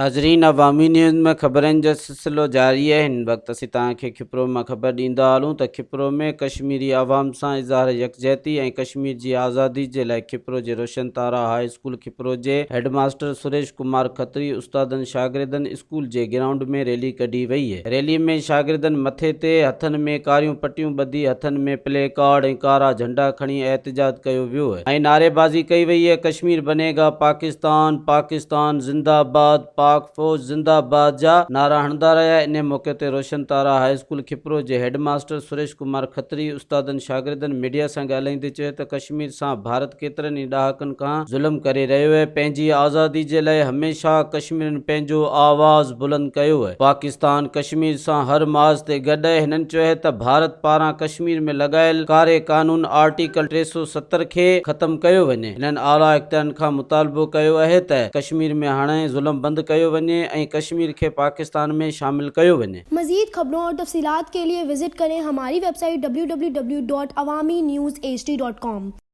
ناظرين عوامي نيوز ۾ خبرن جو سلسلو جاري آهي هن وقت اسين توهان کي کپرو مان خبر ڏيندا هلون ته کپرو ۾ ڪشميري عوام سان اظهار يڪجهتي ۽ ڪشمير جي آزادي جي لاء کپرو جي روشن تارا هاء اسڪول کپرو جي هيڊ ماستر سريش ڪمار کتري استادن شاگردن اسڪول جي گرائونڊ ۾ ريلي ڪڍي وئي ريلي ۾ شاگردن مٿي تي هٿن ۾ ڪاريون پٽيون ٻڌي هٿن ۾ پلي ڪارڊ ۽ ڪارا جهنڊا کڻي احتجاج ڪيو ويو ۽ نعريبازي ڪئي وئي ڪشمير بني گا پاڪستان، پاڪستان زنده باد، پاڪ فوج زنده باد جا نعرا هڻندا رهيا انهي موقعي تي روشن تارا هاء اسڪول کپرو جي هيڊ ماستر سريش ڪمار کتري استادن شاگردن ميڊيا سان ڳالهائيندي چيو ته ڪشمير سان ڀارت ڪيترن ئي ڏهاڪن کان ظلم ڪري رهيو اهي، پنهنجي آزادي جي لاء هميشه ڪشميرين پنهنجو آواز بلند ڪيو اهي، پاڪستان ڪشمير سان هر محاذ تي گڏ اهي، هنن چيو اهي ته ڀارت پاران ڪشمير ۾ لڳايل ڪاري قانون آرٽيڪل 370 کي ختم ڪيو وڃي، هنن اعليٰ اختيارين کان مطالبو ڪيو اهي ته ڪشمير ۾ هاڻي ظلم بند ڪيو وڃي ۽ ڪشمير کي پاڪستان ۾ شامل ڪيو وڃي. مزيد خبرون اور تفصيلات کے لئے وزٽ ڪرين ھماري web site www.awamiNewsHD.com.